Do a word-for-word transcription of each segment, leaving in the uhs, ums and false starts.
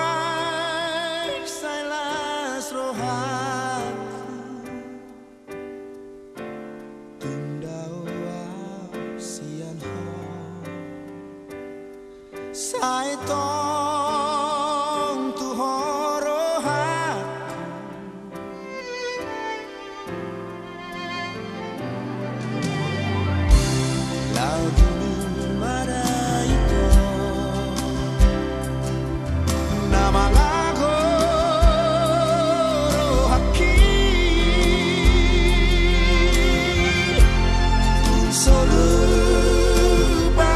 Mambaen sai las rohangku, tung dao au sian ho. Sai tong tu ho rohangku. Lagu ni mada ito na mangago rohangki. Solu pa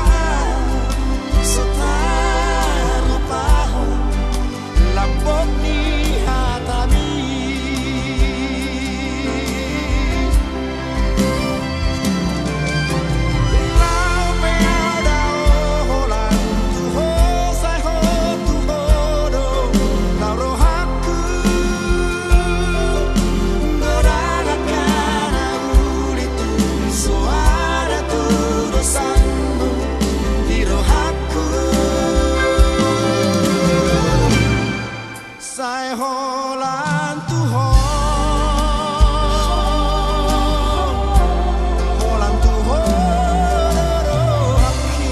so tarupahon lambok ni hatami. Laho pe au dao holan tu ho, sai ho tu ho do laho rohangku. Godang angka na uli tung so ada tu dosanmu di rohangku. Sai holan tu ho, holan tu ho do rohangki.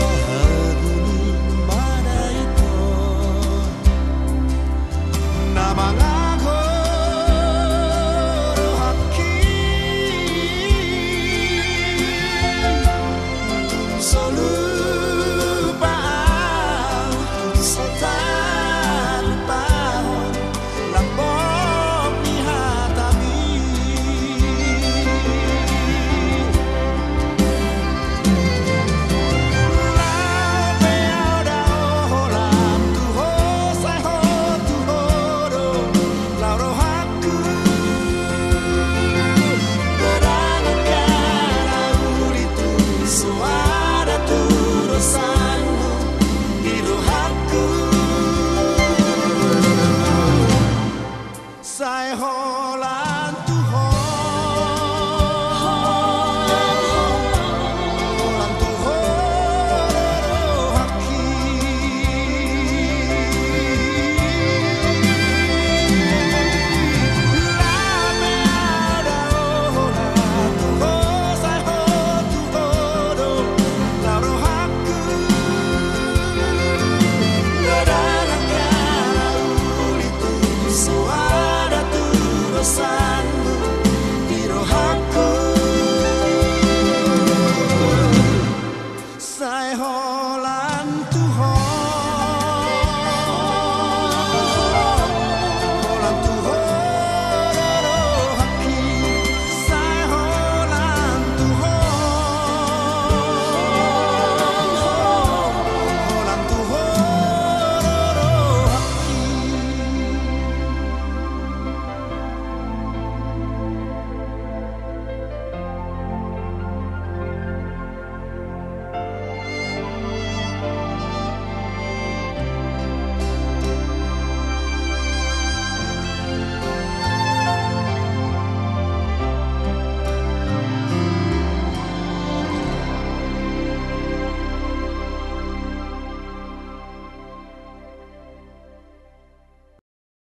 Lagu ni mada ito na mangago rohangki. Solu pa au so tarupahon lambok ni hatami. Laho pe au dao holan tu ho, sai ho tu ho do laho rohangku. Godang angka na uli tung so ada tu dosanmu di rohangku. Sai holan